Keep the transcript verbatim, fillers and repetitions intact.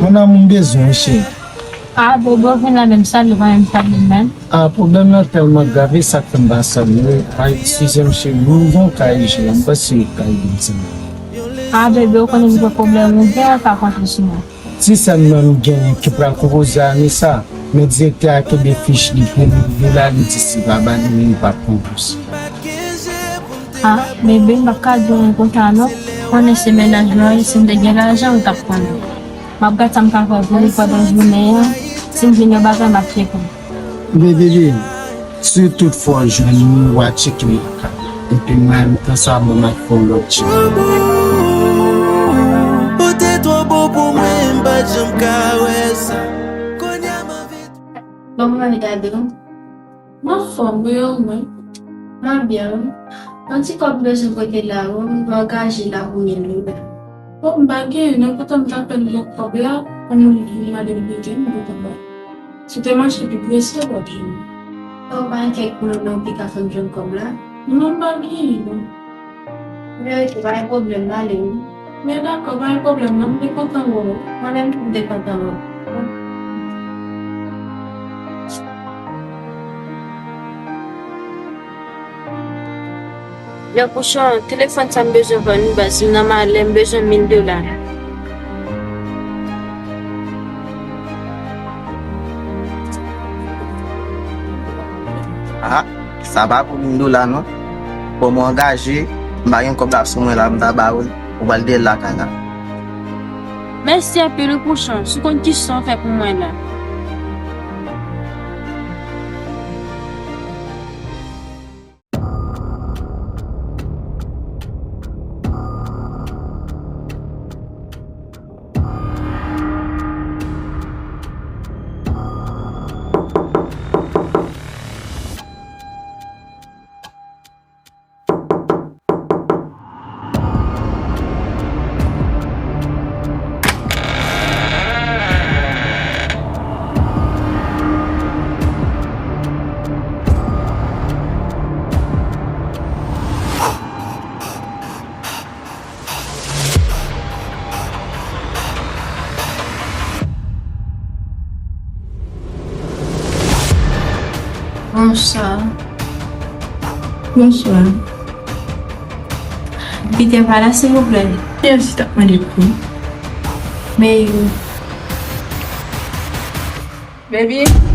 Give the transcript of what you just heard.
Nan moun bezwen, cheri. Ah, bebe, w vin la menm, salye w pa menm salye m menm. Ah, pwoblèm nan tèlman grav, e sa k fè m pa salye w. Ah, eskize m, cheri, m gen yon kay ije la, m panse yo kay ije m. Ah, bebe, w konnen m gen pwoblèm, ou gen, ou ka konte sou mwen. Ti sè m nan m genyen ki pral konpoze ane sa, men direktè a kenbe fich li pou li la, li di si l pa ba li, li p ap pran plis. Ah, bebe, m p ap ka di w konsa non. Konnen se mennaj mwen, si m te gen lajan, m t ap pran li. M ap gad sa m ka fè pou li pandan jounen an. Si m jwenn yon bagay, m ap tcheke w. Bebe, si toutfwa w jwenn li, w a tcheke m lakay. Epi mwen, tan sa, bon, m ap fè yon lòt tcheke. Ou te twò bon pou mwen, m pa t janm ka wè sa. Kounye a m anvi. Bon, mwen gade w. M anfòm wi, e ou menm? Mwen byen wi. Yon ti kòb m bezwen pote la wi, m angaje la pou mil dola. Bon, m pa genyen non, poutan m t ap tann yon kòb la, yon moun vin mande m pote m, m pote m ba. Si w te mache pi prese, w t ap jwenn. Ou pa gen kèk moun nan ou te ka fè m jwenn kòb la? Non, m pa genyen non. Verite, pa gen pwoblèm, m ale wi. Men dakò, pa gen pwoblèm non, m te kontan wè w. Mwen menm tou m te kontan wè w. Lè kouchon, telefòn sa m bezwen vann wi baz, m nan malè, m bezwen mil dola. Ah, sa pa pou mil dola non. Bon, mwen angaje, m pa gen kòb la sou mwen la, m ta ba ou l, ou pral dèyè l lakay la. Mèsi anpil wi kouchon, si w konn kisa w fè pou mwen la. Bonswa. Bonswa. Peter pa la, silvouplè? Peter si t ap mande pri. Men yo. Baby.